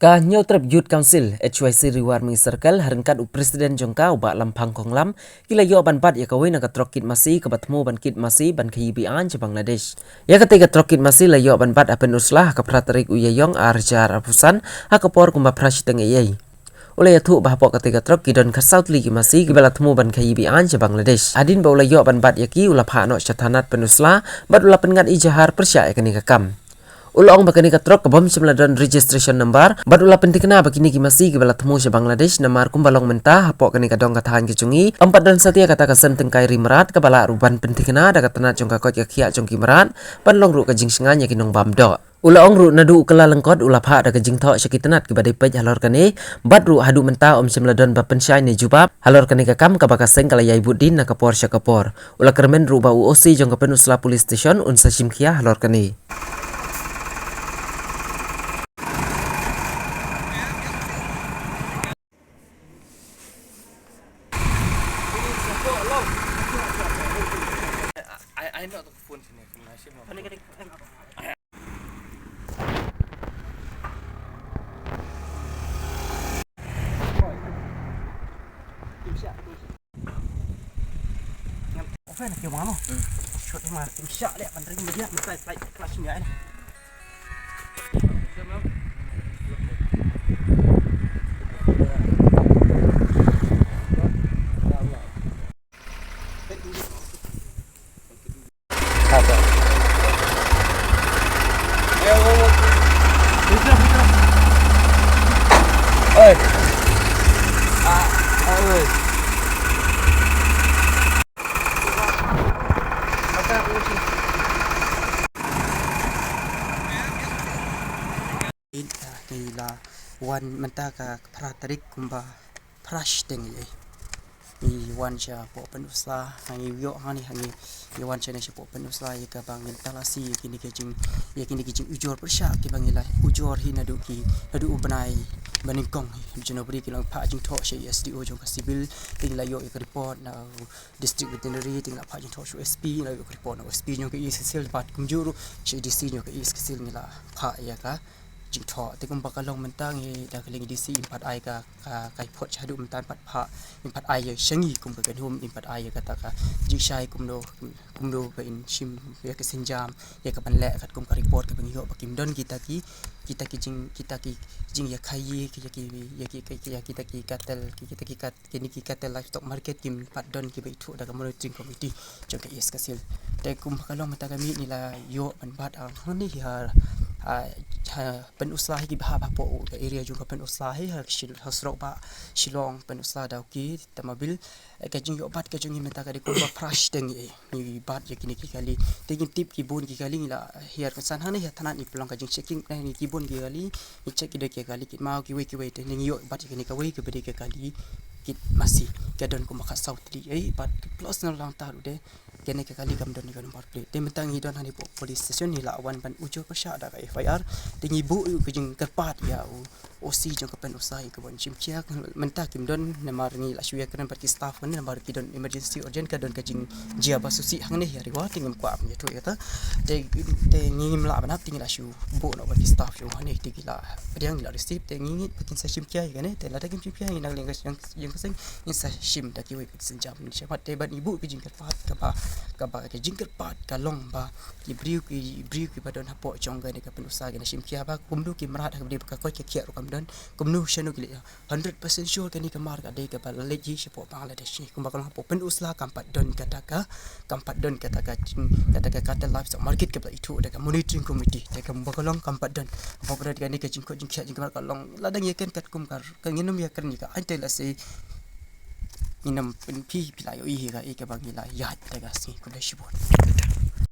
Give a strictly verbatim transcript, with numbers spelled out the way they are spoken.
Ka Hynñiewtrep Youth Council, H Y C Ri War Mengi Circle, ha ryngkat u President jong ka u Bah Lamphang Khonglam, ki la ïoh ban bat ïa kawei na ka trok kit masi kaba thmu ban kit masi ban khaïi be-aiñ sha Bangladesh. Ïa katei ka trok kit masi la ïoh ban bat ha Pynursla ha ka phra tarik u Ïaïong ar hajar arphew san ha ka por kumba phra shiteng eiei. U la ïathuh ba hapoh katei ka trok ki don khatsaw tylli ki masi kiba la thmu ban khaïi be-aiñ sha Bangladesh. Hadien ba u la ïoh ban bat ïa ki, u la phah noh sha thanat Pynursla bad u la pynngat ijahar pyrshah ïa kane ka kam. U la ong ba kane ka trok ka bym shym la don registration number bad u la pynthikna ba kine ki masi kiba la thmu sha Bangladesh, namar kumba long mynta hapoh kane ka dong ka thaiñ ka jong ngi, ym pat don satia kata ka seng tyngkai ri mrad kaba lah ruh ban pynthikna da ka tnat jong ka koit ka khiah jong ki mrad ban long ruh ka jingshngaiñ ïa ki nongbam doh. U la ong ruh naduh u kylla lyngkot u la phah da ka jingthoh sha ki tnat kiba dei peit halor kane, bad ruh haduh mynta ym shym la don ba pynshai ne jubab halor kane ka kam kaba ka seng ka la ïai bud dien na ka por sha ka por. U la kyrmen ruh ba u O C jong ka Pynursla Police Station un sa shim khia halor kane. Ngi la wan mynta ka phra tarik kumba phra shiteng eiei. Ngi wan shapoh Pynursla, ha ngi ïoh hangne, ha ngi wan shane shapoh Pynursla ïa kaba ngin talasi ïa kine ki jing, ïa kine ki jingujor pyrshah kiba ngi la ujor hi naduh ki, naduh u bnai ba nyngkong hi. January ki la phah jingthoh sha S D O jong ka Civil, te ngi la ïoh ïa ka report na u District Veterinary, te ngi la phah jingthoh sha u S P, ngi la ïoh ka report na u S P jong ka East Khasi Hills bad kumjuh ruh sha A D C jong ka East Khasi Hills ngi la phah ïa ka jingthoh. Te kumba ka long mynta ngi da ka liang D C ngim pat ai ka, ka, ka report shaduh mynta, ngim pat phah, ngim pat ai ïa sha ngi kum ka kynhun, ngim pat ai ïa kata ka jingshai kumno, kumno ba in shim ïa ka sienjam, ïa ka ban leh katkum ka report kaba ngi ïoh ba kim don kita ki, kita ki jing, kita ki jingïakhaïi, ki, ïa ki, ïa ki, ïa ki, ïa kita ki cattle, ki, kita ki cat-, kine ki cattle livestock market kim pat don kiba ithuh da ka monitoring committee jong ka East Khasi Hills. Te kumba ka long mynta ka miet ngi la ïoh ban bat hangne ha, ha, ha Pynursla hi kiba hap hapoh ka area jong ka Pynursla hi ha Shil-, ha surok ba Shillong Pynursla Dawki Tamabil. Eh, ka jingïoh bat ka jong ngi mynta ka dei kumba phra shiteng eiei. Ngi bat ïa kine ki kali. Te ngim tip ki bun ki kali, ngi la hiar kynsan hangne ha thanat ngi pynlong ka jingchecking, ne ngi ki bun ki kali, ngi check ki dei ki kali kit maw kiwei kiwei, te ngi ïoh bat ïa kine kawei kaba dei ki kali kit masi. Ka don kumba khatsaw tylli eiei, bad plus na langtar u de kane ka kali kam don ïa ka number plate. Te mynta ngi don hangne hapoh police station, ngi la wan ban ujor pyrshah da ka F I R. Te ngi buh ïa u ka jingkyrpad ïa u O C jong ka Pynursla ïa ka ban shim khia. Mynta kim don namar ngi la shu ïakren bad ki staff hangne namar ki don emergency urgent, ka don ka jingjia ba sngewsih hangne ha Ri War, te ngim kwah ban ïathuh ïa kata. Te, te ngi ngim lah ban ap, te ngi la shu buh noh bad ki staff shu hangne, te ki la pdiang, ngi la receive, te ngi ngeit ba kin sa shim khia ïa kane. Te lada kim shim khia, ngi na ka liang ka seng, ïa ka seng ngin sa shim da kiwei pat ki sienjam. Te bad ngi buh ka jingkyrpad kaba, kaba ka jingkyrpad ka long ba ki briew, ki briew kiba don hapoh jong kane ka Pynursla kin shim khia ba kumno ki mrad ha kaba dei ba ka koit ka khiah ruh kam don, kumno shano ki leit. Hundred percent sure kane ka mar ka dei kaba la leit hi shapoh Bangladesh. Kumba ka long hapoh Pynursla kam pat don kata ka, kam pat don kata ka jing, kata ka cattle livestock market kaba la ithuh da ka monitoring committee. Te kumba ka long kam pat don. Hapoh kane ka jingkoit jingkhiah jingkmar ka long, lada ngi ïakren katkum ka, ka ngin ym ïakren ïa ka aiñ, te lehse ngin ym pyn, phi, phi la ïohi ïa ka, ïa kaba ngi la ïaid da ka sngi. Khublei shibun.